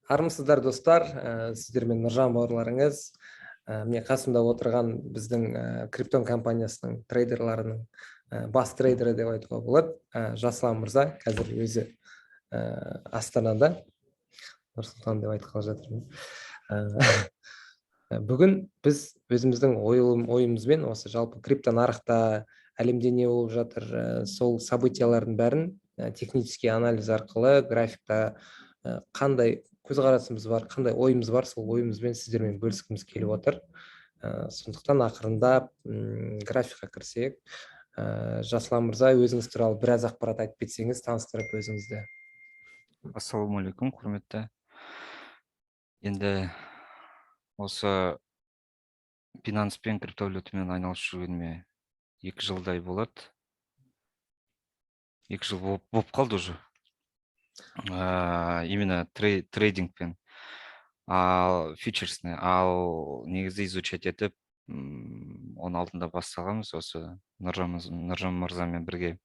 Армысыздар, достар! Сіздермен Нұржан бауырларыңыз. Міне, қасымда отырған біздің Криптон компаниясының трейдерларының бас трейдері деп айтуға болады, Жасұлан мырза. Қазір өзі Астанада, Нұр-Сұлтан деп айтқалы жатырмын. Бүгін біз өзіміздің ойымызбен осы жалпы крипто нарықта, әлемде не болып жатыр, сол событиялардың бәрін технический анализ арқылы графикта қандай көзқарасымыз бар, қандай ойымыз бар, сол ойымызбен сіздермен бөліскіміз келіп отыр. Сондықтан ақырындап графикқа кірсек. Жасұлан мырза, өзіңіз туралы біраз ақпарат айтып кетсеңіз, таныстырып өзіңізді. Ассалаумағалейкум, құрметті. Енді осы Binance пен криптовалютамен айналысып жүргеніме 2 жылдай болады. 2 жыл болып қалды уже. Именно трейдингпен, ал фьючерсный, ал негізі изучать етіп, оның алдында бастағанбыз. Осы Нұржан мырзамен бірге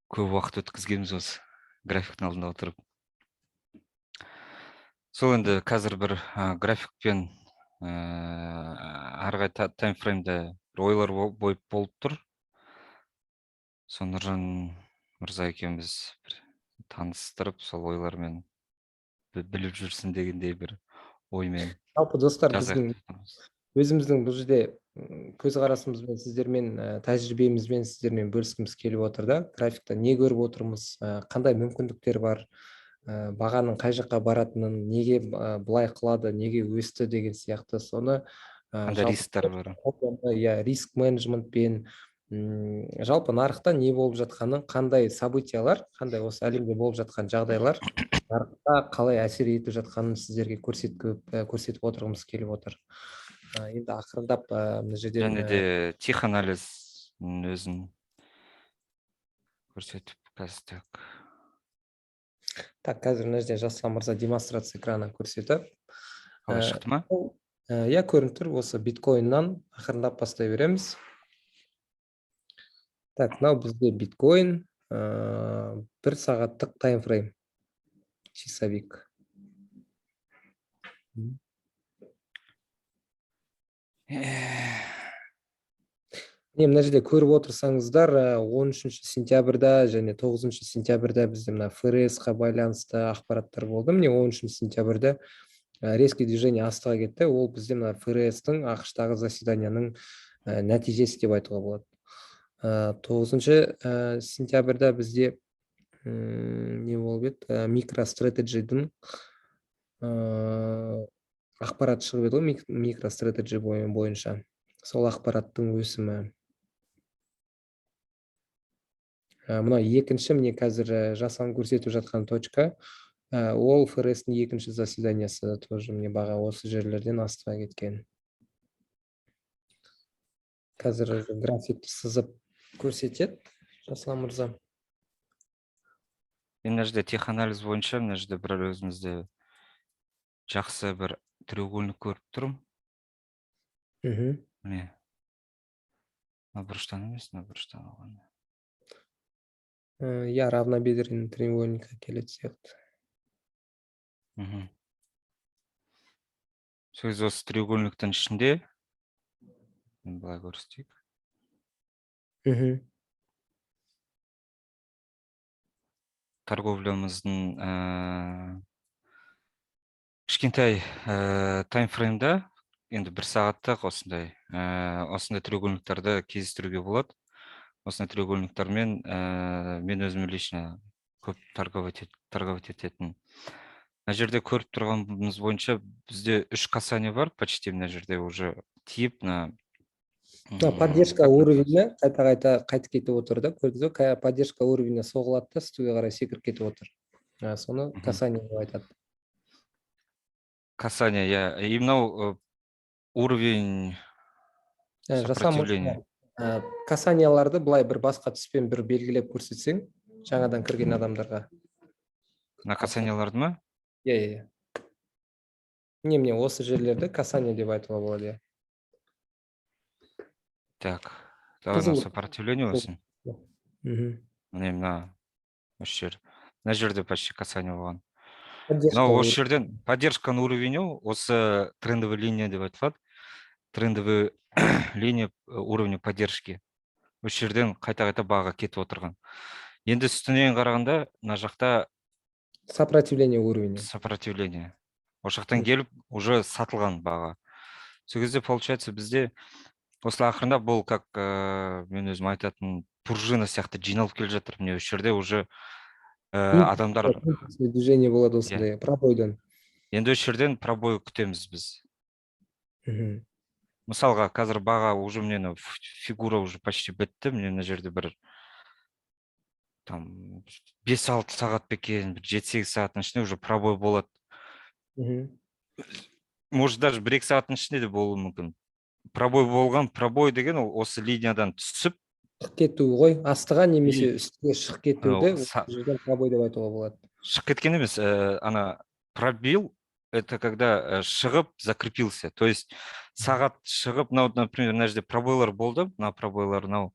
көп уақыт өткізгенбіз осы графиктің алдында отырып. Сол енді қазір бір графикпен әрі қарай таймфреймде бір ойлар болып тұр. Сол Нұржан мырза екеуміз бір таныстырып, сол ойлармен біліп жүрсін дегендей бір оймен Жалпы, достар, жазайық біздің деп тұрмыз. өзіміздің бұл жерде көзқарасымызбен сіздермен, тәжірибемізбен сіздермен бөліскіміз келіп отыр да. Графикта не көріп отырмыз, қандай мүмкіндіктер бар, бағаның қай жаққа баратынын, неге былай қылады, неге өсті деген сияқты, соны Қандай жалпы рисктер бар. Иә, риск менеджментпен, жалпы нарықта не болып жатқанын, қандай событиялар, қандай осы әлемде болып жатқан жағдайлар нарықта қалай әсер етіп жатқанын сіздерге көрсетіп отырғымыз келіп отыр. Енді ақырындап мына жерден Және де теханализ өзін көрсетіп қазір, так. Так, қазір мына жерде Жасұлан мырза демонстрация экраны көрсетіп. Қалай, шықты ма? Иә, көрініп тұр. Осы биткоиннан ақырындап бастай береміз. Так, мынау бізде биткоин, бір сағаттық таймфрейм, часовик. Міне, мына жерде көріп отырсаңыздар, 13 сентябрьда және 9 сентябрьда бізде мына ФРС-қа байланысты ақпараттар болды. Міне, 13 сентябрьда резкий движение астыға кетті. Ол бізде мына ФРС-тің, АҚШ-тағы заседанияның нәтижесі деп айтуға болады. 9 сентябрьда бізде не болып еді? MicroStrategy-дің ақпарат шығып еді ғой, MicroStrategy бойынша. Сол ақпараттың өсімі. Мына екінші, міне, қазір Жасұлан көрсетіп жатқан точка, ол ФРС-тің екінші заседаниясы тоже. Міне, баға осы жерлерден астыға кеткен. Қазір графикті сызып көрсетеді Жасұлан мырза. Мен мына жерде теханализ бойынша мына жерде бір өзімізде жақсы бір треугольник көріп тұрмын. Міне, мына бұрыштан емес, мына бұрыштан алған. Иә, равнобедренный треугольникқа келетін сияқты. Сол кезде осы треугольниктің ішінде былай көрсетейік. Торговлямыздың кішкентай таймфреймда, енді бір сағаттық осындай треугольниктарды кездестіруге болады. Осындай треугольниктармен мен өзім лично көп торговать ететін. Мына жерде көріп тұрғанымыз бойынша бізде үш касание бар почти. Мына жерде уже тиіп мына Мына поддержка как уровені қайта қайта қайтып кетіп отыр да, көрдіңіз бе? Поддержка уровені соғылады да, үстіге қарай секіріп кетіп отыр. Соны касание деп айтады. Касание, иә. И мынау уровень Жасұлан сопротивления. Касанияларды былай бір басқа түспен бір белгілеп көрсетсең жаңадан кірген адамдарға. Мына касанияларды ма? Иә. Міне, осы жерлерді касание деп айтуға болады, иә. Так, давай Қызыл. мына сопротивление болсын. Міне, мына осы жер. Мына жерде почти касание болған. Поддержка. Мынау осы жерден поддержканың уровені, осы трендовый линия деп айтылады, трендовый линия уровня поддержки. Осы жерден қайта қайта баға кетіп отырған. Енді үстінен қарағанда, мына жақта Сопротивление уровня. Сопротивление. Осы жақтан келіп уже сатылған баға. Сол кезде, получается, бізде осылай ақырындап бұл, как мен өзім айтатын, пружина сияқты жиналып келе жатыр. Міне, осы жерде уже адамдар Импульсный движение болады осындай пробойдан. Енді осы жерден пробой күтеміз біз. Мысалға, қазір баға уже, міне, мынау фигура уже почти бітті. Міне, мына жерде бір там 5-6 сағат па екен, бір 7-8 сағаттың ішінде уже пробой болады. Может, даже 1-2 сағаттың ішінде де болуы мүмкін. Пробой болған, пробой деген ол осы линиядан түсіп Шығып кету ғой астыға немесе үстіге шығып кетуді. Ау, Осы жерден пробой деп айтуға болады. Шығып кеткен емес, ана пробил — это когда шығып закрепился, то есть сағат шығып, мынау, например, мына жерде пробойлар болды, мына пробойлар, мынау,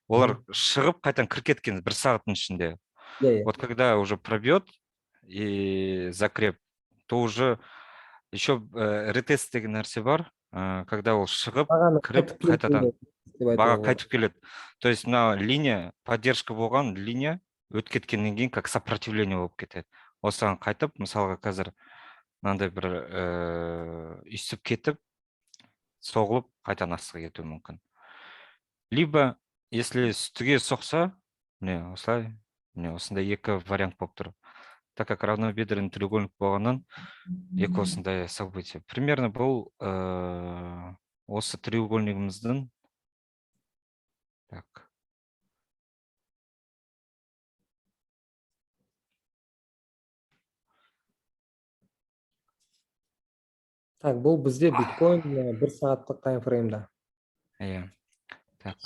олар шығып, қайтадан кіріп кеткен бір сағаттың ішінде. иә иә Вот когда уже пробьет и закреп, то уже еще ретест деген нәрсе бар, когда ол шығып, Бағаны кіріп, қайтып келді қайтадан деп айтуға баға болады. Қайтып келеді. То есть мына линия, поддержка болған линия өтіп кеткеннен кейін, как сопротивление болып кетеді. Осыған қайтып, мысалға, қазір мынандай бір өйстіп кетіп, соғылып, қайтадан астыға кетуі мүмкін. Либо если үстіге соқса, міне, осылай, міне, осындай екі вариант болып тұр. Так как равнобедренный треугольник болғаннан, екі осындай событие примерно. Бұл осы треугольнигіміздің, так. Так, бұл бізде биткоин бір сағаттық таймфреймда. Иә, так,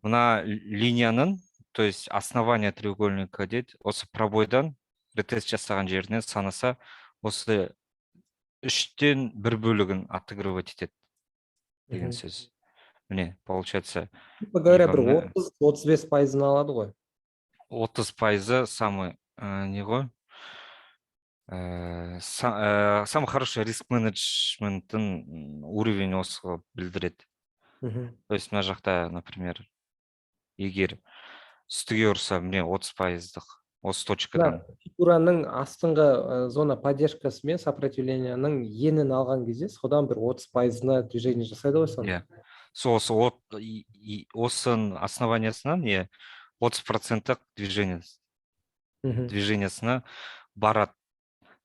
мына линияның, то есть основание треугольника дейді, осы пробойдан ретест жасаған жерінен санаса, осы үштен бір бөлігін отыгрывать етеді деген сөз. Міне, получается, Грубо говоря, бір либо мына 30-35 пайызын алады ғой. 30 пайызы самый не ғой, самый хороший риск менеджменттің уровень осы білдіреді. То есть мына жақта, например, егер үстіге ұрса, міне, 30 пайыздық осы точкадан. Фигураның астыңғы зона поддержкасы мен сопротивлениенің енін алған кезде, содан бір 30 пайызына движение жасайды ғой сонда. Иә, сол осы от осының основаниясынан, иә, 30 проценттік движение движениесіне барады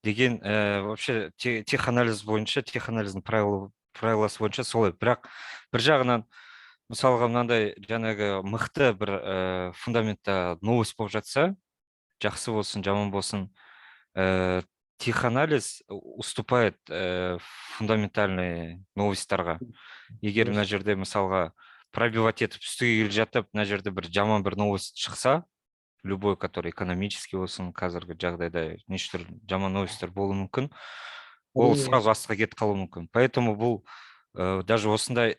деген. Вообще теханализ бойынша, теханализдің правиласы бойынша солай. Бірақ бір жағынан, мысалға, мынандай жаңағы мықты бір фундаментта новость болып жатса, жақсы болсын, жаман болсын, теханализ уступает фундаментальный новостьтарға. Егер мына жерде, мысалға, пробивать етіп үстіге келе жатып, мына жерде бір жаман бір новость шықса, любой, который экономический болсын, қазіргі жағдайда неше түрлі жаман новостьтер болуы мүмкін, ол сразу астқа кетіп қалуы мүмкін. Поэтому бұл даже осындай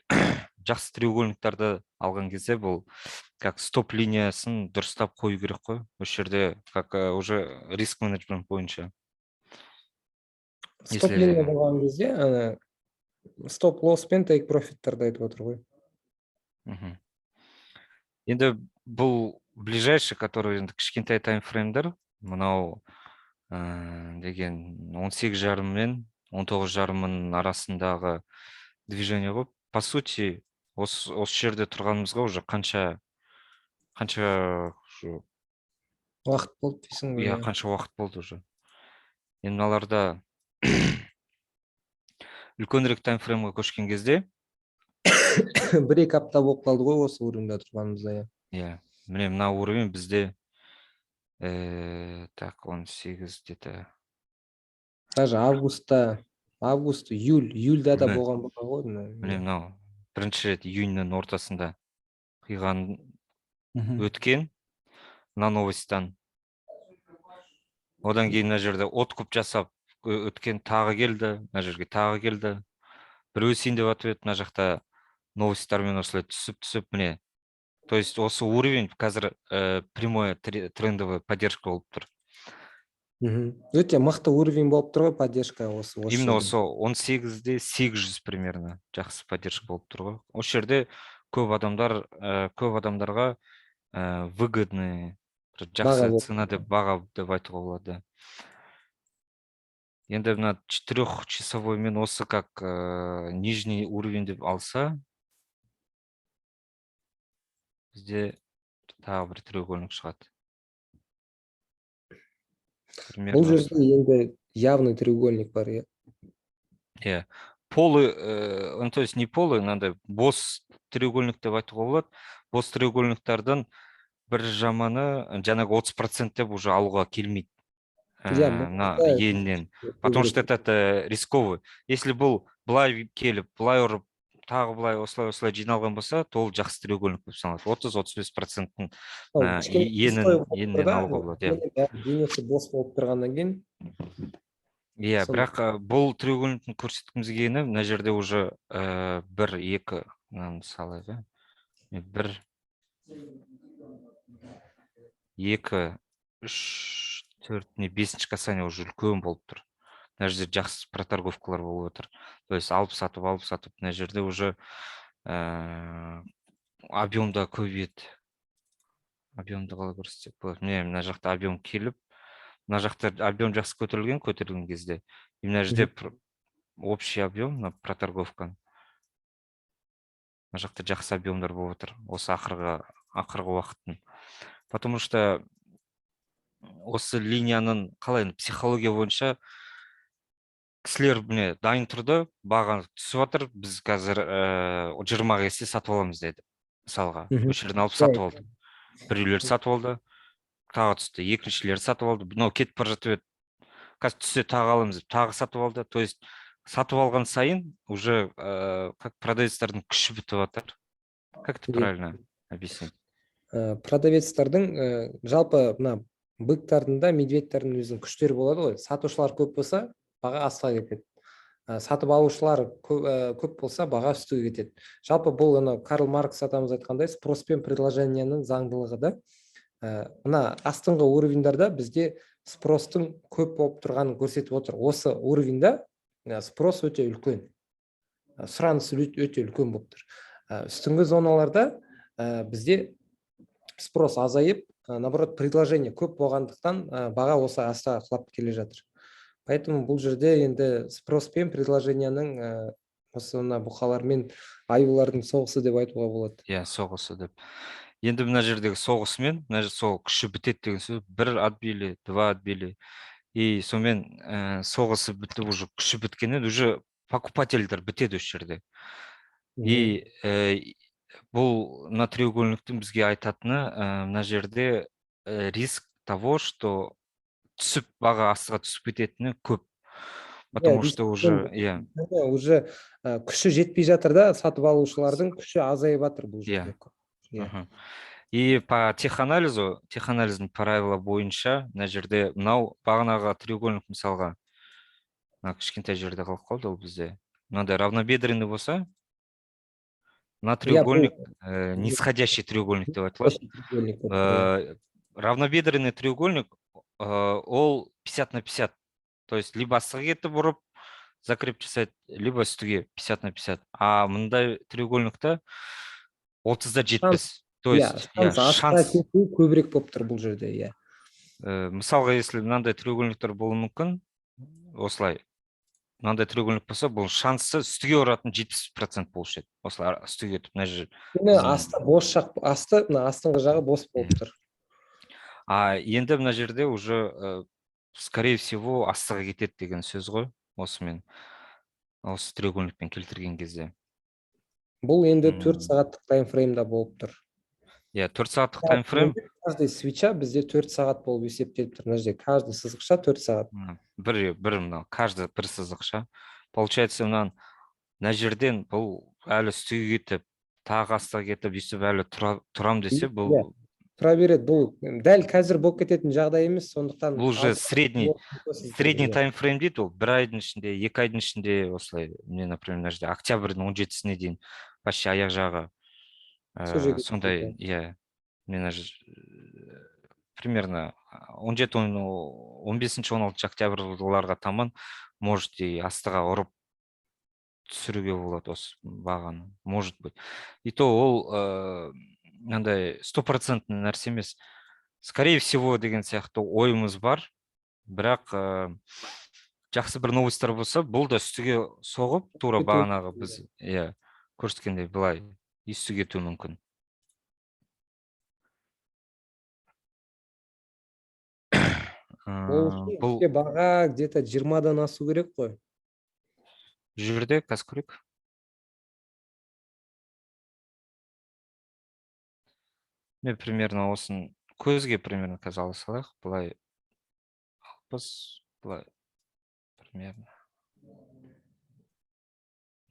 жақсы треугольниктарды алған кезде, бұл как стоп линиясын дұрыстап қою керек қой осы жерде, как уже риск менеджмент бойынша. Стоп линия болған кезде, ана стоп лосс пен тейк профиттарды айтып отыр ғой. Енді бұл ближайший, который енді кішкентай таймфреймдер, мынау деген 18,5 мен 19,5 мыңның арасындағы движение ғой. По сути, осы жерде тұрғанымызға уже қанша уже уақыт болды дейсің ғой. Иә. Иә. Қанша уақыт болды уже. Енді мыналарда үлкенірек таймфреймге көшкен кезде 1-2 апта болып қалды ғой осы уровеньде тұрғанымызда, иә. Иә, міне, мына уровень бізде так, 18 где-то. Даже августта, август, июль, июльда да Міне. болған баға ғой мына. Міне, мынау бірінші рет июньнің ортасында құйған, өткен мына новостьтан. Одан кейін мына жерде откуп жасап өткен, тағы келді мына жерге, тағы келді, бір өсейін деп жатып еді, мына жақта новостьтармен осылай түсіп түсіп, міне. То есть осы уровень қазір прямой трендовый поддержка болып тұр. Өте мықты уровень болып тұр ғой, поддержка осы Именно жерде. Осы 18,8 де примерно жақсы поддержка болып тұр ғой. Осы жерде көп адамдар, көп адамдарға выгодный бір Баға жақсы болып цена деп, баға деп айтуға болады. Енді мына четырехчасовой мен осы как нижний уровень деп алса, бізде тағы бір треугольник шығады. Бұл Примерно жерде осылай. Енді явный треугольник бар, иә. Иә, полы, ну, то есть не полы, мынандай бос треугольник деп айтуға болады. Бос треугольниктардың бір жаманы, жаңағы 30% деп уже алуға келмейді. Иә, мына мұнда енінен. Потому что это рисковый. Если бұл былай келіп, былай ұрып, тағы былай осылай осылай жиналған болса, то ол жақсы треугольник болып саналады. 30-35 проценттің кішкене пустой болып тұр енінен да, алуға болады, иә. Денесі бос болып тұрғаннан кейін. Иә, бірақ бұл треугольниктің көрсеткіміз келгені, мына жерде уже бір, екі, мынаны салайық, иә. Міне, бір, екі, үш, төрт, не, бесінші касание уже үлкен болып тұр. Мына жерде жақсы проторговкалар болып отыр. То есть алып сатып, алып сатып, мына жерде уже объем да көбейеді. Объемды қалай көрсетсек болады? Міне, мына жақта объем келіп, мына жақта объем жақсы көтерілген кезде, и мына жерде общий объем, мына проторговканың, мына жақта жақсы объемдар болып отыр осы ақырғы уақыттың. Потому что осы линияның қалай енді, психология бойынша кісілер, міне, дайын тұрды, баға түсіп жатыр, біз қазір 20-ға келсе сатып аламыз деді мысалға. Осы жерден алып сатып алды, біреулер сатып алды, тағы түсті, екіншілері сатып алды, мынау кетіп бара жатып еді, қазір түссе тағы аламыз деп тағы сатып алды. То есть сатып алған сайын уже как продавецтардың күші бітіп жатыр. Как это правильно объяснить? Продавецтардың, жалпы мына быктардың да, медведьтердің өзінің күштері болады ғой. Сатушылар көп болса, баға астыға кетеді. Сатып алушылар көп болса, баға үстіге кетеді. Жалпы бұл анау Карл Маркс атамыз айтқандай, спрос пен предложениенің заңдылығы да. Мына астыңғы уровеньдарда бізде спростың көп болып тұрғанын көрсетіп отыр. Осы уровеньда спрос өте үлкен, сұраныс өте үлкен болып тұр. Үстіңгі зоналарда бізде спрос азайып, наоборот, предложение көп болғандықтан, баға осы астыға құлап келе жатыр. Поэтому бұл жерде енді спрос пен предложениенің, осы мына бұқалар мен аюлардың соғысы деп айтуға болады. Иә, соғысы деп. Енді мына жердегі соғысымен, мына жерде сол күші бітеді деген сөз, бір отбили, два отбили, и сонымен соғысы бітіп, уже күші біткеннен уже покупательдер бітеді осы жерде. И бұл мына треугольниктің бізге айтатыны, мына жерде риск того, что түсіп, баға астыға түсіп кететіні көп, потому риск что уже үлкен. Иә. Міне, уже күші жетпей жатыр да, сатып алушылардың күші азайып жатыр бұл жерде. Иә. И по теханализу, теханализдің правила бойынша, мына жерде мынау бағанағы треугольник, мысалға, мына кішкентай жерде қалып қалды ол, бізде мынандай равнобедренный болса, мына треугольник нисходящий треугольник деп айтылады. Треугольник болып тұр, иә. Равнобедренный треугольник, ол 50 на 50, то есть либо астыға кетіп ұрып закреп жасайды, либо үстіге, 50 на 50. А мындай треугольникта 30 да 70, то есть иә, шанс астыға шанс кету көбірек болып тұр бұл жерде, иә. Мысалға, если мынандай треугольниктер болуы мүмкін, осылай мынандай треугольник болса, бұл шансы үстіге ұратын 70% болушы еді, осылай үстіге кетіп мына жер. Міне, асты бос жақ, асты, мына астыңғы жағы бос болып тұр. А енді мына жерде уже скорее всего астыға кетеді деген сөз ғой, осымен, осы треугольникпен келтірген кезде. Бұл енді 4 сағаттық таймфреймда болып тұр. Иә, 4 сағаттық таймфрейм. Каждый свеча бізде 4 сағат болып есептеліп тұр. Мына жерде каждый сызықша 4 сағат. Бір мынау каждый бір сызықша, получается, мынаны мына жерден бұл әлі үстіге кетіп, тағы астыға кетіп, өйстіп әлі тұрам десе, бұл Иә, тұра береді. Бұл дәл қазір болып кететін жағдай емес, сондықтан бұл уже алып көрсетеді, средний иә. таймфрейм дейді. Ол бір айдың ішінде, 2 айдың ішінде осылай. Міне, например, мына жерде октябрьдің 17-сіне дейін почти аяқ жағы Сол жерге сондай жетеді. Иә, мен мына Примерно 17, 15, 16 октябрьларға таман может и астыға ұрып түсіруге болады осы бағаны, может быть. И то ол мынандай стопроцентный нәрсе емес. Скорее всего деген сияқты ойымыз бар, бірақ жақсы бір новостьтар болса, бұл да үстіге соғып, тура бағанағы біз, иә, көрсеткендей былай үстіге кетуі мүмкін. Ол үшін Бұл бізге баға где-то 20-дан асу керек қой. Бұл жерде қазір көрейік. Мен примерно осын көзге примерно қазір ала салайық. Былай 60, былай примерно.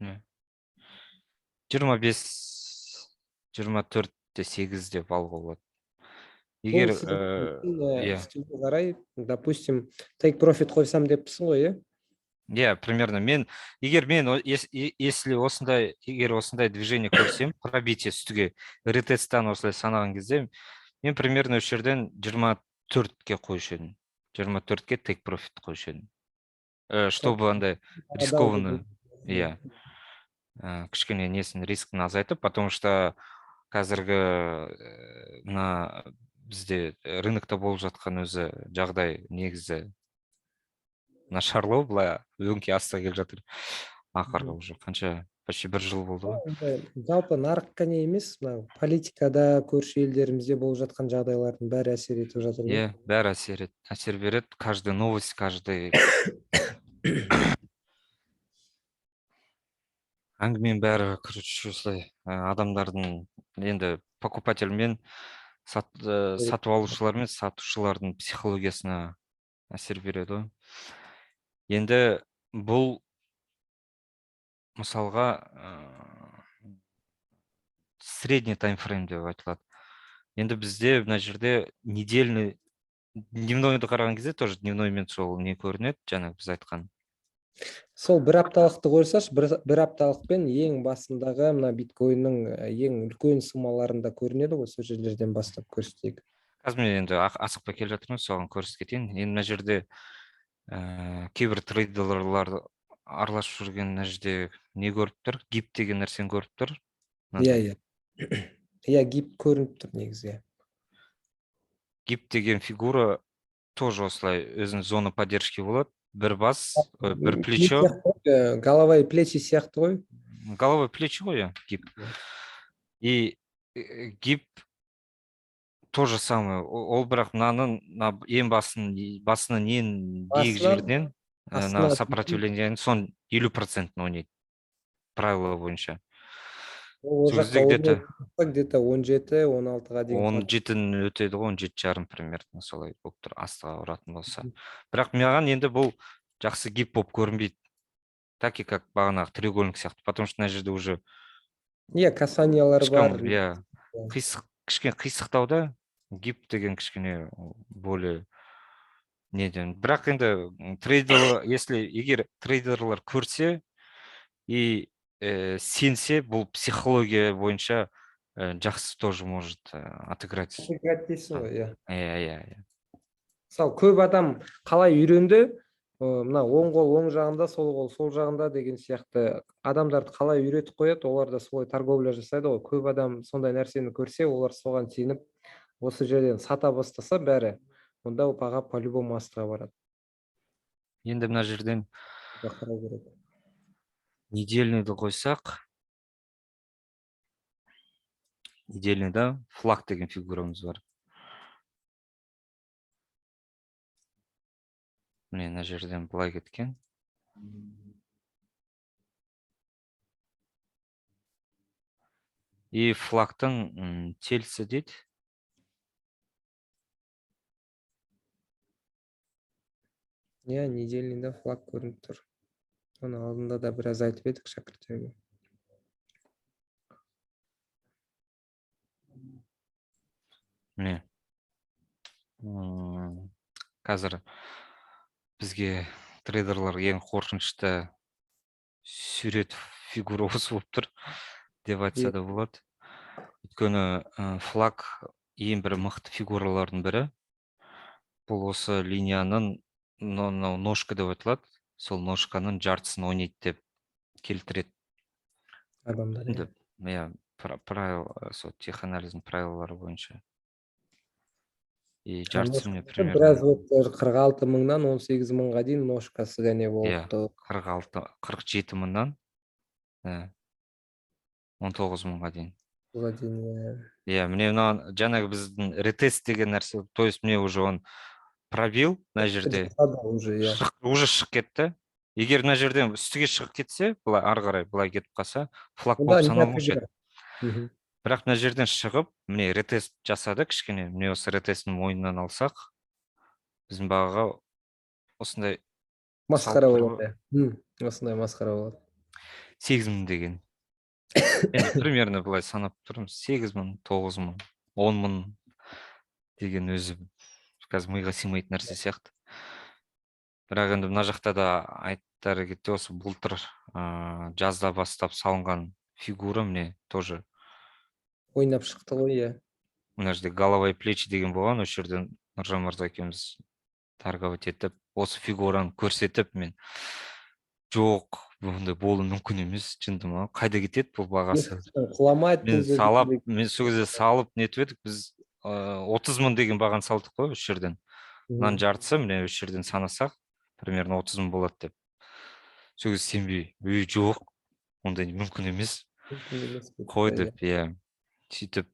Не. 25, 24,8 деп алуға болады. Егер, Бұл сіздің иә. үстіңге қарай, допустим, take profit қойсам депсің ғой, иә? Иә, примерно. Мен, егер мен, о, ес, е, если осындай, егер осындай движение көрсем, пробитие үстіге, ретесттан осылай санаған кезде, мен примерно осы жерден 24-ке қоюшы едім. 24-ке take profit қоюшы едім. Чтобы андай рискованный, иә, кішкене несін, рискін азайтып, потому что қазіргі, мына бізде рынокта болып жатқан өзі жағдай негізі нашарлау, былай өңкей астыға келе жатыр. Ақырғы уже қанша, почти бір жыл болды ғой. Енді жалпы нарыққа не емес, мына политикада, көрші елдерімізде болып жатқан жағдайлардың бәрі әсер етіп жатыр ғой. Иә, бәрі әсер береді. Каждый новость, каждый әңгіменің бәрі, осылай, адамдардың енді покупатель мен сатып алушылар мен сатушылардың психологиясына әсер береді ғой. Енді бұл мысалға, средний таймфрейм деп айтылады. Енді бізде мына жерде недельный, дневнойды қараған кезде тоже дневноймен сол не көрінеді, жаңа біз айтқан. Сол бір апталықты қойсашы, бір апталықпен ең басындағы мына биткоиннің ең үлкен суммаларында көрінеді ғой, сол жерлерден бастап көрсетейік. Қазір мен енді асықпай келе жатырмын, соған көрсетіп кетейін. Енді мына жерде, кейбір трейдерлар араласып жүрген мына жерде не көріп тұр? Гип деген нәрсені көріп тұр. Иә, иә. Иә, гип көрініп тұр негізі. Гип деген фигура тоже осылай өзінің зона поддержки болады. Бір бас, бір Не плечо. сияқты ғой, голова и плечи сияқты ғой. Голова и плечи ғой, иә, гип. И гип то же самое. Ол бірақ мынаның, мына ең басын, басының ең биік Басынан жерінен, мына астына сопротивлениенің соның 50%-ін ойнайды. Правило бойынша. Ол Сол кезде жақта где-то где-то 17, 16-ға дейін он қалды. жетіні өтеді ғой, 17,5 примерно солай болып тұр, астыға ұратын болса. Бірақ маған енді бұл жақсы гип болып көрінбейді. Так и как бағанағы треугольник сияқты, потому что мына жерде уже Иә, касаниялар слишком, бар. иә, қисық, кішкене қисықтау да, гип деген кішкене более неден. Бірақ енді трейдер, если егер трейдерлар көрсе и сенсе, бұл психология бойынша, жақсы тоже может отыграть. Отыграть дейсің ғой, иә. Иә, иә, иә. Мысалы, көп адам қалай үйренді, мына оң қол оң жағында, сол қол сол жағында деген сияқты адамдарды қалай үйретіп қояды, олар да солай торговля жасайды ғой. Көп адам сондай нәрсені көрсе, олар соған сеніп, осы жерден сата бастаса бәрі, онда ол баға по-любому астыға барады. Енді мына жерден Қарау керек. недельныйды қойсақ, недельныйда флаг деген фигурамыз бар. Міне, мына жерден былай кеткен. И флагтың тельці дейді. Иә, недельныйда флаг көрініп тұр. Оны алдында да біраз айтып едік шәкірттерге. Міне. Қазір бізге трейдерлар ең қорқынышты сурет фигура осы болып тұр деп айтса да болады. Өйткені, флаг ең бір мықты фигуралардың бірі. Бұл осы линияның, мынау ножка деп айтылады, сол ножканың жартысын ойнайды деп келтіреді адамдар. Енді иә, правил, сол теханализдің правилалары бойынша и жартысы, міне, примерно. Біраз болып, 46 мыңнан 18 мыңға дейін ножкасы ғана болыпты. 46, 47 мыңнан 19 мыңға дейін. Дейін, иә. Иә, міне, мына жаңағы біздің ретест деген нәрсе, то есть міне, уже он пробил мына жерде. Уже, иә. Уже шығып кетті. Егер мына жерден үстіге шығып кетсе, былай ары қарай былай кетіп қалса, флаг болып саналмаушы еді. Бірақ мына жерден шығып, міне, ретест жасады кішкене. Міне, осы ретесттің мойнынан алсақ, біздің бағаға осындай масқара болады, иә, осындай масқара болады. 8000 деген енді примерно былай санап тұрмыз: 8000, 9000, 10 000 деген өзі қазір миға сыймайтын нәрсе сияқты. Бірақ енді мына жақта да айтар кетті, осы былтыр жазда бастап салынған фигура, міне, тоже ойнап шықты ғой, иә. Мына жерде голова и плечи деген болған. Осы жерден Нұржан мырза екеуміз торговать етіп, осы фигураны көрсетіп, мен: «Жоқ, бұндай болуы мүмкін емес, жынды ма, қайда кетеді бұл бағасы?» Құламайды. Мен салап, мен сол кезде салып нетіп едік, біз 30 000 деген бағаны салдық қой осы жерден. Мынаның жартысы, міне, осы жерден санасақ, примерно 30 000 болады деп. Сол кезде сенбей: «Ей, жоқ, ондай мүмкін емес қой», — деп, иә. Сөйтіп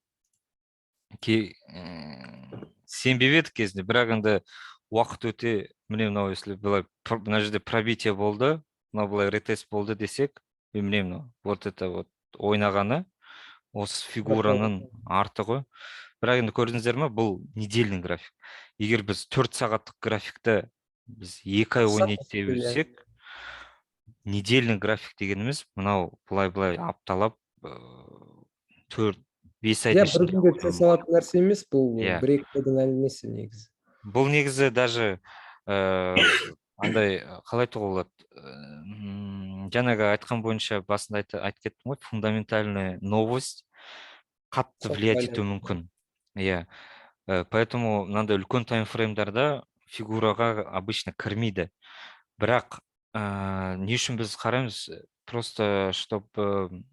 сенбеп едік кезінде. Бірақ енді уақыт өте, міне, мынау, если былай мына жерде пробитие болды, мынау былай ретест болды десек, и міне, мынау вот это вот ойнағаны осы фигураның арты ғой. Бірақ енді көрдіңіздер ма, бұл недельный график. Егер біз 4 сағаттық графикті біз 2 ай ойнайды деп өтсек, недельный график дегеніміз мынау былай былай апталап, 4-5 айдың Иә, бір ішінде. күнге түсе салатын нәрсе емес бұл. Иә. 1-2 айдың әңгімесі негізі. Бұл негізі даже андай, қалай айтуға болады, жаңағы айтқан бойынша, басында айтып кеттім ғой, фундаментальная новость қатты влиять етуі мүмкін, иә. Поэтому мынандай үлкен таймфреймдарда фигураға обычно кірмейді. Бірақ не үшін біз қараймыз? Просто чтобы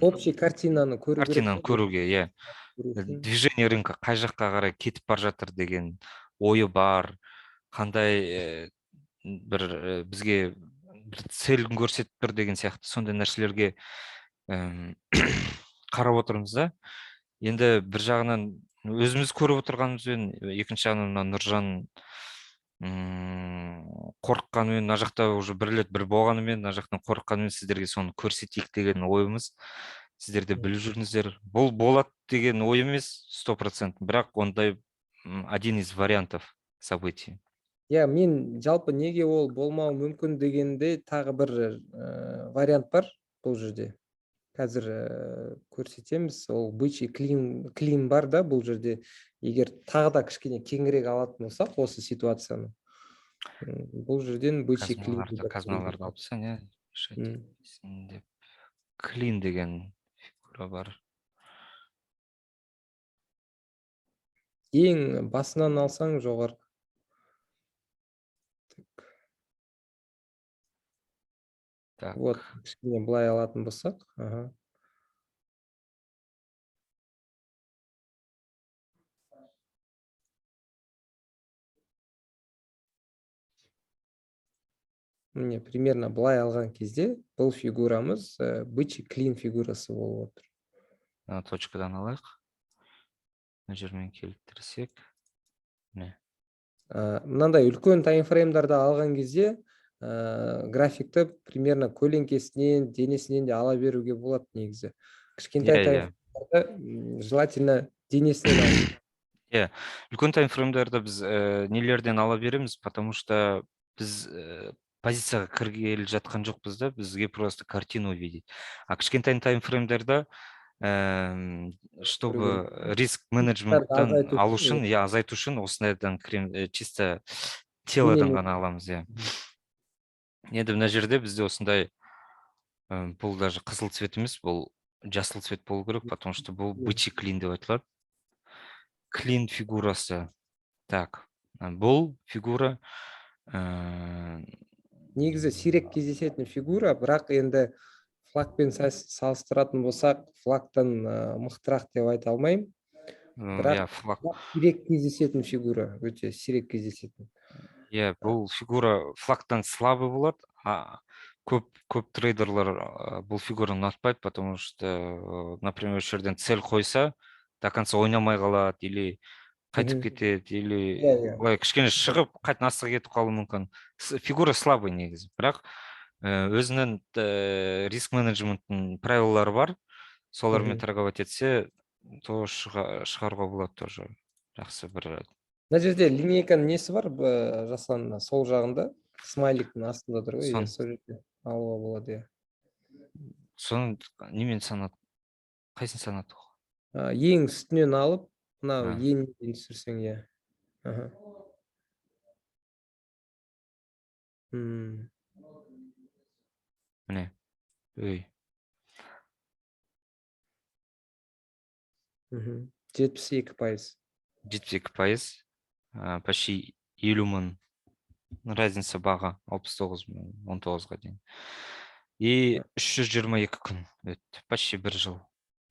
общий картинаны көру керек. Картинаны көруге, иә. Движение рынка қай жаққа қарай кетіп бара жатыр деген ойы бар, қандай бір бізге бір целін көрсетіп тұр деген сияқты, сондай нәрселерге қарап отырмыз да. Енді бір жағынан өзіміз көріп отырғанымызбен, екінші жағынан мына Нұржан қорыққанымен, мына жақта уже бір рет бір болғанымен, мына жақтан қорыққанымен, сіздерге соны көрсетейік деген ойымыз. Сіздер де біліп жүріңіздер, бұл болады деген ой емес 100%, бірақ ондай один из вариантов событий. Иә, мен жалпы неге ол болмауы мүмкін дегенде, тағы бір вариант бар бұл жерде, қазір көрсетеміз. Ол бычий клин бар да бұл жерде. Егер тағы да кішкене кеңірек алатын болсақ осы ситуацияны, бұл жерден бычий клин. Қазір алып тастайын, иә, деп клин деген фигура бар. Ең басынан алсаң, жоғары. Так. Вот кішкене былай алатын болсақ, аха. Міне, примерно былай алған кезде бұл фигурамыз бычий клин фигурасы болып отыр. Мына точкадан алайық, мына жермен келтірсек, міне. Мынандай үлкен таймфреймдарды алған кезде графикті примерно көлеңкесінен, денесінен де ала беруге болады негізі. Кішкентай Иә, иә. таймфреймдарды желательно денесінен алу. Иә, үлкен таймфреймдерді біз нелерден ала береміз, потому что біз позицияға кіргелі жатқан жоқпыз да, бізге просто картину увидеть. А кішкентай таймфреймдерда, чтобы риск менеджменттен азайту алу үшін, үшін, иә, азайту үшін осындайдан кірем, чисто телодан ғана аламыз, иә. Енді мына жерде бізде осындай, бұл даже қызыл цвет емес, бұл жасыл цвет болу керек, потому что бұл бычий клин деп айтылады. Клин фигурасы. Так, Бұл фигура Негізі сирек кездесетін фигура, бірақ енді флагпен салыстыратын болсақ, флагтан мықтырақ деп айта алмаймын. Бірақ Иә, флаг. Сирек кездесетін фигура, өте сирек кездесетін. Иә, бұл фигура флагтан слабый болады. Көп трейдерлер бұл фигураны ұнатпайды, потому что, например, осы жерден цель қойса, до конца ойнамай қалады или қайтып кетеді, или Иә, иә. былай кішкене шығып, қайтадан астыға кетіп қалуы мүмкін. Фигура слабый негізі, бірақ өзінің риск менеджменттің правилалары бар, солармен торговать етсе, то шығаруға болады тоже жақсы бір. Мына жерде линейканың несі бар, Жасұлан, сол жағында смайликтің астында тұр ғой, иә, Сон. сол жерде алуға болады, иә. Соны немен санат? Қайсысын санат? Ең үстінен алып, мына ең дейін түсірсең, иә. Аха. Міне. Өй. 72%. 72%. Почти 50 000 разница баға, 69 000, 19-ға дейін. И 322 күн өтті, почти бір жыл.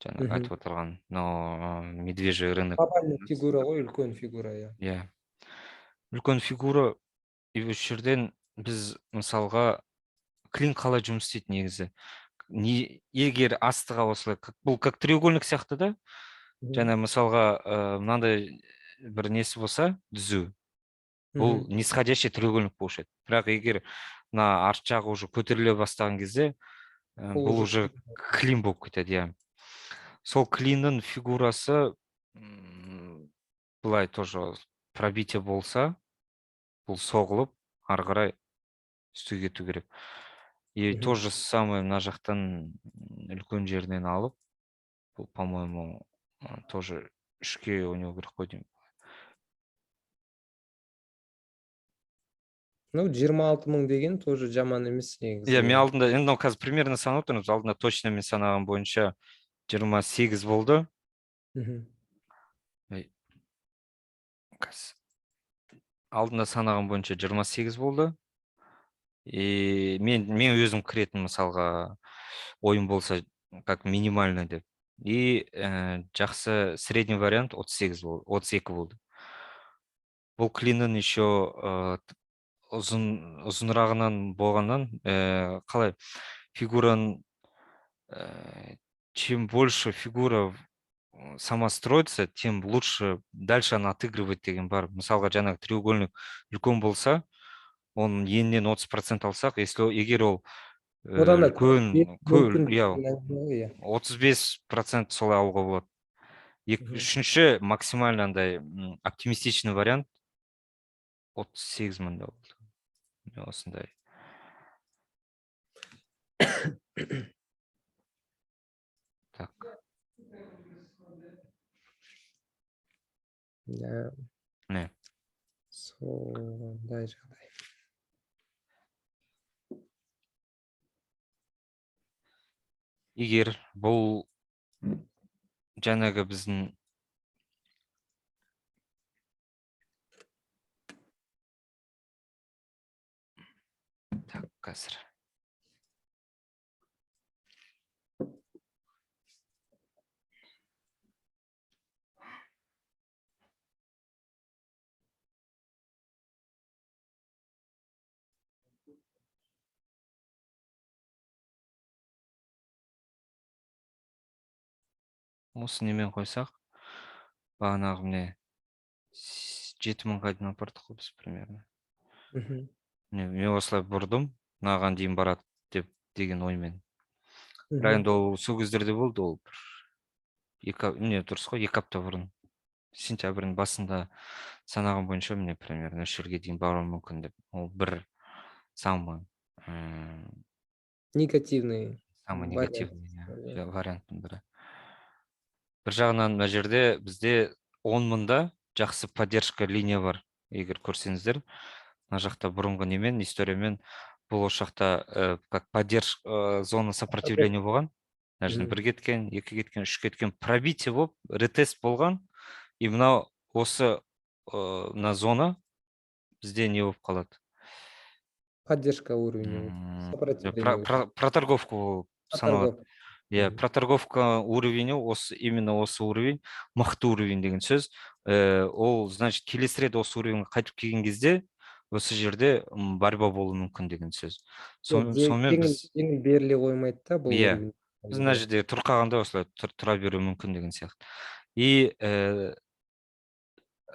Жаңағы айтып отырған, но медвежий рынок. Глобальный фигура ғой, үлкен фигура, иә. Иә. Үлкен фигура, и осы жерден біз мысалға клин қалай жұмыс істейді негізі? Не, егер астыға осылай, бұл как треугольник сияқты да? Жаңа мысалға, мынандай бір несі болса, түзу. Бұл нисходящий треугольник болушы еді. Бірақ егер мына арт жағы уже көтеріле бастаған кезде, Бұл бұл уже уже клин болып кетеді, иә. Сол клиннің фигурасы, былай тоже пробитие болса, бұл соғылып, ары қарай үстіге кету керек. И то же самое мына жақтан үлкен жерінен алып, бұл, по-моему, тоже үшке ойнау керек қой деймін. 26 000 деген тоже жаман емес негізі. Иә, мен алдында, енді мынау қазір примерно санап отырмыз, алдында точно мен санаған бойынша 28 болды. Ой. Қазір. Алдында санаған бойынша 28 болды. И мен өзім кіретін мысалға ойым болса, как минимально деп. И жақсы средний вариант 38 болды, 32 болды. Бұл клиннің еще ұзынырағынан болғаннан, қалай фигураның, чем больше фигура сама строится, тем лучше дальше она отыгрывает деген бар. Мысалға, жаңағы треугольник үлкен болса, оның енінен 30% алсақ, если егер ол Одан да үлкен, бес көл, мүмкін иә, деген әңгіме ғой, иә. 35% солай алуға болады. Үшінші максимально андай оптимистичный вариант 38 000 да болды. Міне осындай. Так. Да. Міне. Сондай жағдай. Егер бұл жаңағы біздің так, қазір. Осы немен қойсақ, бағанағы міне 7000-ға дейін апардық қой біз примерно. Міне, мен осылай бұрдым, мынаған дейін барады деп деген оймен. Бірақ енді ол сол кездерде болды, ол бір екі, міне дұрыс қой, екі апта бұрын. Сентябрьдің басында санаған бойынша міне примерно үш жерге дейін баруы мүмкін деп. Ол бір самый негативный самый вариант, негативный, иә, иә. варианттың бірі. Бір жағынан мына жерде бізде 10 000-да жақсы поддержка линия бар, егер көрсеңіздер. Мына жақта бұрынғы немен, историямен бұл осы жақта как поддержка зона сопротивления болған. Мына жерден бір кеткен, екі кеткен, үш кеткен, пробитие болып, ретест болған. И мынау осы мына зона Бізде не болып қалады? Поддержка уровня, сопротивление. Проторговка болып саналады. Иә, проторговка уровені осы, именно осы уровень мықты уровень деген сөз. Ол значит, келесі рет осы уровеньге қайтып келген кезде осы жерде борьба болуы мүмкін деген сөз. Сонымен біз жеңіл беріле қоймайды да бұл уровень. Біз мына жерде тұрып қалғанда осылай тұра беруі мүмкін деген сияқты. И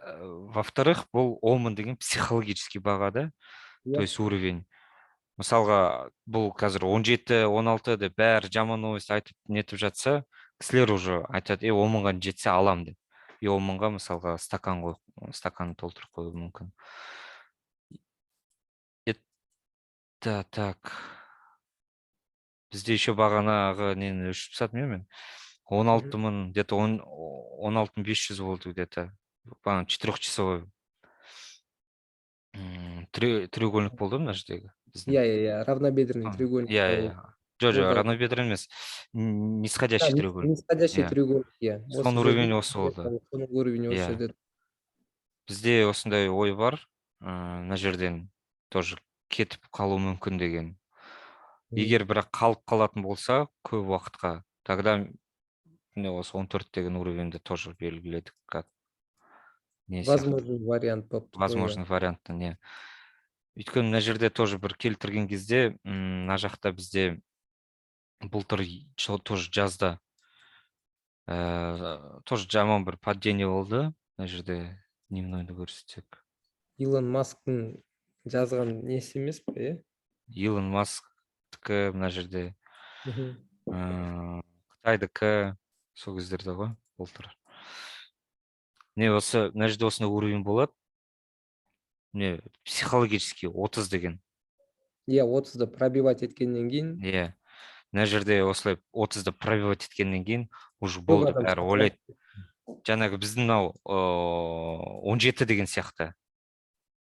во-вторых, бұл 10 000 деген психологический баға да, то есть уровень. Мысалға, бұл қазір 17, 16 деп бәрі жаман новость айтып нетіп жатса, кісілер уже айтады: «Е, 10 000-ға жетсе, алам», — деп. И 10 000-ға, мысалға, стакан қойып, стакан толтырып қоюы мүмкін. Это так. Бізде еще бағанағы нені өшіріп тастадым, иә, мен. 16 000, где-то 16 500 болды где-то. Бағана четырехчасовой треугольник болды мына жердегі біздің. Иә, равнобедренный треугольник. Иә. Жоқ, равнобедренный емес. Нисходящий треугольник. Нисходящий треугольник, иә. Соның уровень осы болды. Соның уровені осы жерде. Бізде осындай ой бар. Мына жерден тоже кетіп қалуы мүмкін деген. Егер бірақ қалып қалатын болса көп уақытқа, тогда міне осы 14 деген уровеньді тоже белгіледік как не возможный вариант болып тұр. Возможный вариант, не. Өйткені мына жерде тоже бір келтірген кезде, мына жақта бізде былтыр тоже жазда тоже жаман бір падение болды. Мына жерде дневнойды көрсетсек. Илон Масктың жазған несі емес пе, иә? Илон Масктікі мына жерде, қытайдікі сол кездерде ғой, былтыр. Міне, осы мына жерде осындай уровень болады, міне, психологический 30 деген. Иә, 30-ды пробивать еткеннен кейін. Иә, мына жерде осылай 30-ды пробивать еткеннен кейін уже болды, бәрі ойлайды жаңағы біздің мынау 17 деген сияқты.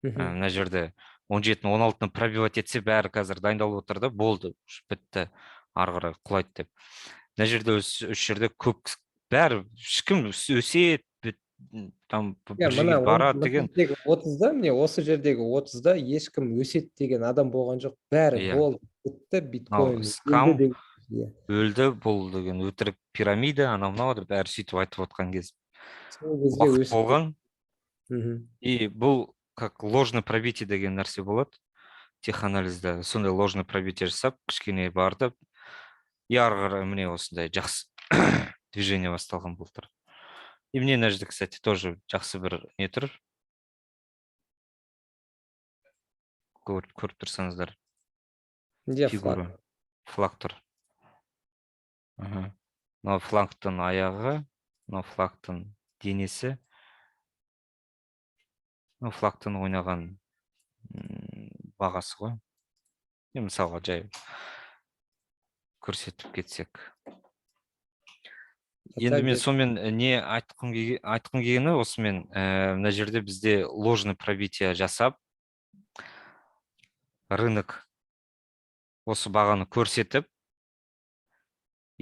Мына жерде 17-ні, 16-ны пробивать етсе, бәрі қазір дайындалып отыр да, болды, бітті, ары қарай құлайды деп. Мына жерде осы жерде көп, бәрі, ешкім өседі, там бір жерге барады деген. 30-да, міне, осы жердегі 30-да ешкім өседі деген адам болған жоқ, бәрі болды, бітті, биткоин скам, өлді бұл деген, өтірік пирамида, анау мынау деп бәрі сөйтіп айтып отқан кез. Сол кезде уақыт болған. И бұл как ложный пробитие деген нәрсе болады теханализда. Сондай ложный пробитие жасап, кішкене барды и ары қарай міне осындай жақсы движение басталған былтыр. И міне, мына жерде, кстати, тоже жақсы бір не тұр, көріп тұрсаңыздар. Иә. Фигура флаг тұр. Мынау флагтың аяғы, мынау флагтың денесі, мынау флагтың ойнаған бағасы ғой. Мысалға, жай көрсетіп кетсек. Енді мен сонымен не айтқым келгені, осымен мына жерде бізде ложный пробитие жасап, рынок осы бағаны көрсетіп,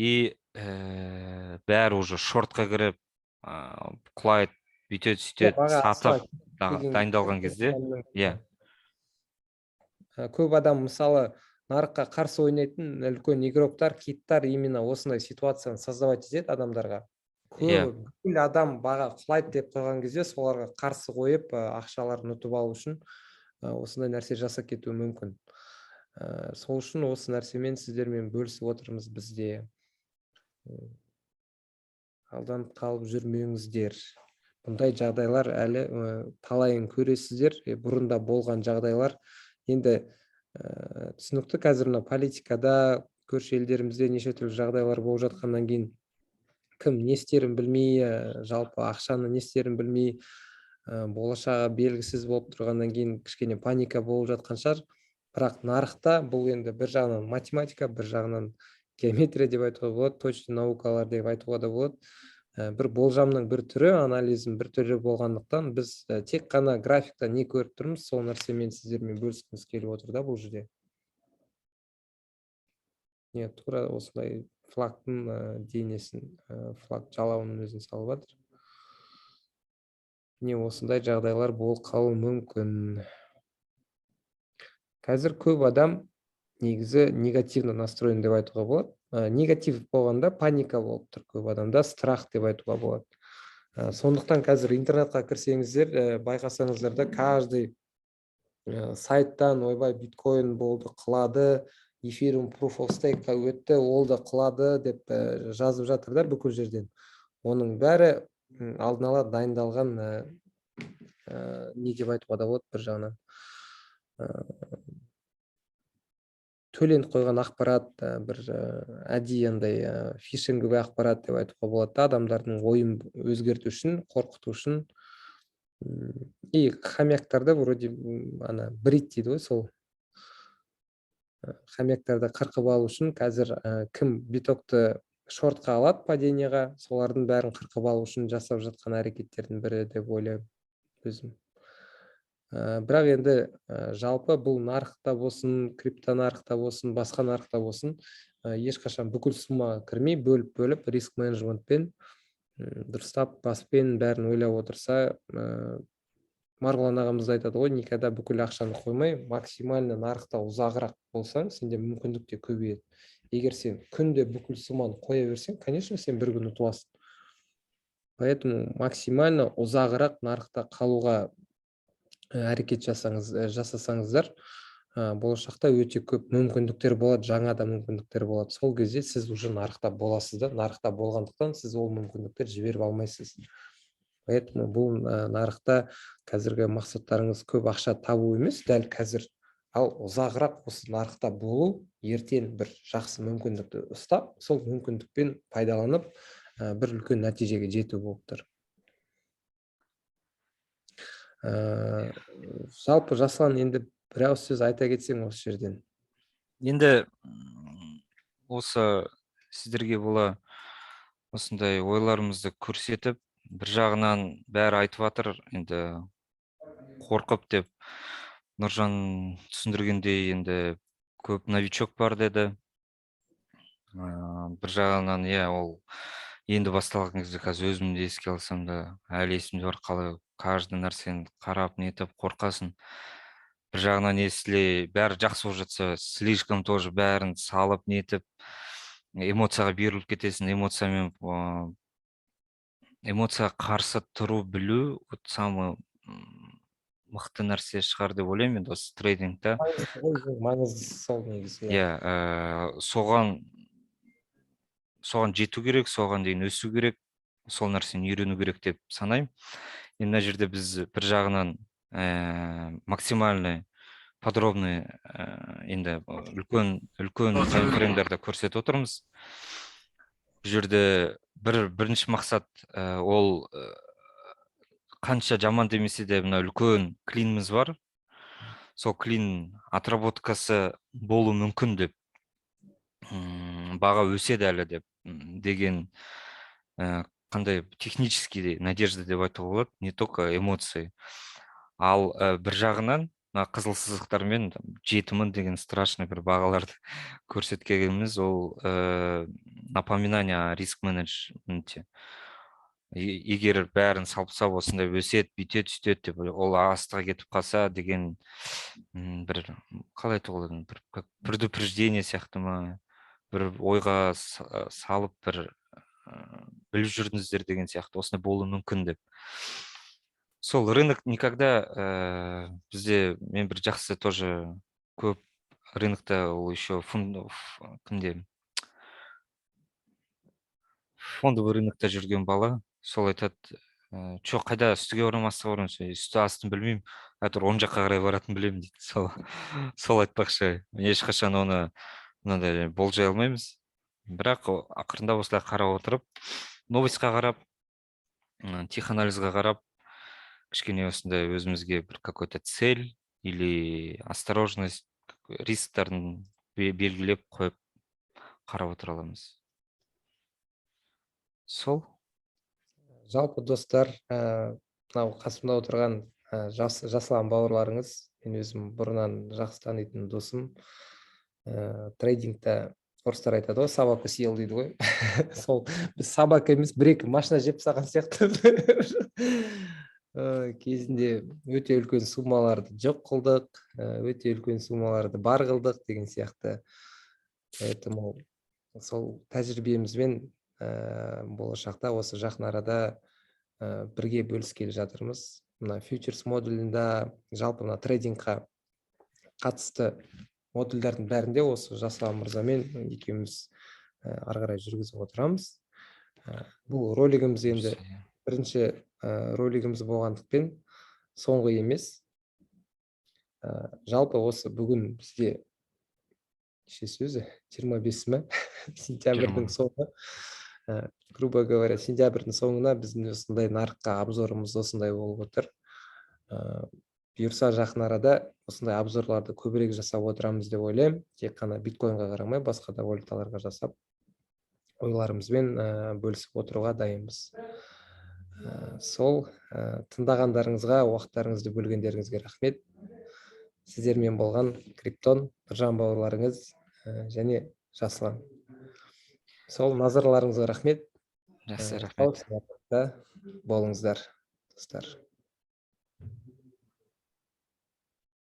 и бәрі уже шортқа кіріп, құлайды, бүйтеді, сөйтеді, сатып дайындалған кезде, иә. Көп адам, мысалы, нарыққа қарсы ойнайтын үлкен игроктар, киттар именно осындай ситуацияны создавать етеді адамдарға. Көбі, бүкіл адам баға құлайды деп қойған кезде, соларға қарсы қойып, ақшаларын ұтып алу үшін осындай нәрсе жасап кетуі мүмкін. Сол үшін осы нәрсемен сіздермен бөлісіп отырмыз бізде. Алданып қалып жүрмеңіздер. Бұндай жағдайлар әлі талайын көресіздер. Бұрында болған жағдайлар. Енді түсінікті, қазір мына политикада, көрші елдерімізде неше түрлі жағдайлар болып жатқаннан кейін кім не істерін білмей, жалпы ақшаны не істерін білмей, болашағы белгісіз болып тұрғаннан кейін кішкене паника болып жатқан шығар. Бірақ нарықта бұл енді бір жағынан математика, бір жағынан геометрия деп айтуға болады, точный наукалар деп айтуға да болады. Бір болжамның бір түрі, анализдің бір түрі болғандықтан, біз тек қана графикта не көріп тұрмыз, сол нәрсемен сіздермен бөліскіміз келіп отыр да бұл жерде. Не, тура осындай флагтың денесін, флаг жалауының өзін салып жатыр. Не, осындай жағдайлар болып қалуы мүмкін. Қазір көп адам негізі негативно настроен деп айтуға болады. Негатив болғанда, паника болып тұр көп адамда, страх деп айтуға болады. Сондықтан қазір интернетқа кірсеңіздер, байқасаңыздар да, каждый сайттан: «Ойбай, биткоин болды, құлады, эфириум proof of stake қа өтті, ол да құлады», – деп жазып жатыр да бүкіл жерден. Оның бәрі алдын ала дайындалған, не деп айтуға да болады, бір жағынан төленіп қойған ақпарат, бір әдейі андай фишинговый ақпарат деп айтуға болады да, адамдардың ойын өзгерту үшін, қорқыту үшін. И хомяктарды вроде ана брить дейді ғой, сол хомяктарды қырқып алу үшін. Қазір кім битокты шортқа алады падениеға, солардың бәрін қырқып алу үшін жасап жатқан әрекеттердің бірі деп ойлаймын өзім. Бірақ енді жалпы бұл нарықта болсын, крипто нарықта болсын, басқа нарықта болсын, ешқашан бүкіл суммаға кірмей, бөліп бөліп, риск менеджментпен, дұрыстап баспен бәрін ойлап отырса, Марғұлан ағамыз да айтады ғой, никогда бүкіл ақшаны қоймай, максимально нарықта ұзағырақ болсаң, сенде мүмкіндік те көбейеді. Егер сен күнде бүкіл сумманы қоя берсең, конечно, сен бір күні ұтыласың. Поэтому максимально ұзағырақ нарықта қалуға әрекет жасасаңыздар, болашақта өте көп мүмкіндіктер болады, жаңа да мүмкіндіктер болады. Сол кезде сіз уже нарықта боласыз да, нарықта болғандықтан, сіз ол мүмкіндіктерді жіберіп алмайсыз. Поэтому бұл нарықта қазіргі мақсаттарыңыз көп ақша табу емес дәл қазір, ал ұзағырақ осы нарықта болу, ертең бір жақсы мүмкіндікті ұстап, сол мүмкіндікпен пайдаланып, бір үлкен нәтижеге жету болып тұр. Жалпы, Жасұлан, енді бір ауыз сөз айта кетсең осы жерден. Енді осы сіздерге бола осындай ойларымызды көрсетіп, бір жағынан бәрі айтып жатыр енді қорқып деп. Нұржан түсіндіргендей, енді көп новичок бар деді. Бір жағынан, иә, ол енді басталған кезде, қазір өзімді еске алсам да, әлі есімде бар, қалай каждый нәрсені қарап, нетіп қорқасың. Бір жағынан, если бәрі жақсы болып жатса, слишком тоже бәрін салып, нетіп, эмоцияға беріліп кетесің. Эмоциямен, эмоцияға қарсы тұру білу вот самый мықты нәрсе шығар деп ойлаймын енді осы трейдингта. Маңызды ғой, маңыздысы сол негізі, иә. Иә, соған жету керек, соған дейін өсу керек, сол нәрсені үйрену керек деп санаймын. Енді мына жерде біз бір жағынан максимальный подробный, енді үлкен үлкен таймфреймдерді көрсетіп отырмыз. Бұл жерде бірінші мақсат, ол қанша жаман демесе де, мына үлкен клиніміз бар, сол клин отработкасы болуы мүмкін деп, баға өседі әлі деп деген қандай технический надежда деп айтуға болады, не только эмоции. Ал бір жағынан мына қызыл сызықтармен 7000 деген страшный бір бағаларды көрсеткеніміз, ол напоминание о риск менеджменте. Егер бәрін салып тастап, осындай өседі, бүйтеді, сөйтеді деп, ол астыға кетіп қалса деген, бір қалай айтуға болады, бір как предупреждение сияқты ма, бір ойға салып, бір біліп жүрдіңіздер деген сияқты, осындай болуы мүмкін деп. Сол рынок никогда бізде, мен бір жақсы тоже көп рынокта, ол еще кімде, фондовый рынокта жүрген бала, сол айтады: «Че, қайда, үстіге барамын, астыға барамын?» «Үсті астын білмеймін, әйтеуір оң жаққа қарай баратынын білемін», – дейді. Сол айтпақшы, ешқашан оны мынандай болжай алмаймыз, бірақ ақырындап осылай қарап отырып, новостьқа қарап, теханализға қарап, кішкене осындай өзімізге бір какой то цель или осторожность, рисктарын белгілеп қойып, қарап отыра аламыз сол. Жалпы, достар, мынау қасымда отырған Жасұлан бауырларыңыз, мен өзім бұрыннан жақсы танитын досым. Трейдингта орыстар айтады ғой, «собаку съел» дейді ғой, сол біз собака емес, бір екі машина жеп тастаған сияқты. Кезінде өте үлкен суммаларды жоқ қылдық, өте үлкен суммаларды бар қылдық деген сияқты. Поэтому сол тәжірибемізбен болашақта, осы жақын арада бірге бөліскелі жатырмыз. Мына фьючерс модулінде, жалпы мына трейдингқа қатысты модульдардың бәрінде осы Жасұлан мырзамен екеуміз ары қарай жүргізіп отырамыз. Бұл ролигіміз енді бірінші ролигіміз болғандықпен, соңғы емес. Жалпы осы бүгін бізде нешесі өзі, 25-і ма, сентябрьдің соңы, грубо говоря, сентябрьдің соңына біздің осындай нарыққа обзорымыз осындай болып отыр. Бұйырса, жақын арада осындай обзорларды көбірек жасап отырамыз деп ойлаймын. Тек қана биткоинға қарамай, басқа да валюталарға жасап, ойларымызбен бөлісіп отыруға дайынбыз. Сол тыңдағандарыңызға, уақыттарыңызды бөлгендеріңізге рахмет. Сіздермен болған Криптон Нұржан бауырларыңыз және Жасұлан. Сол, назарларыңызға рахмет. Жақсы, рахмет. Болыңыздар, достар.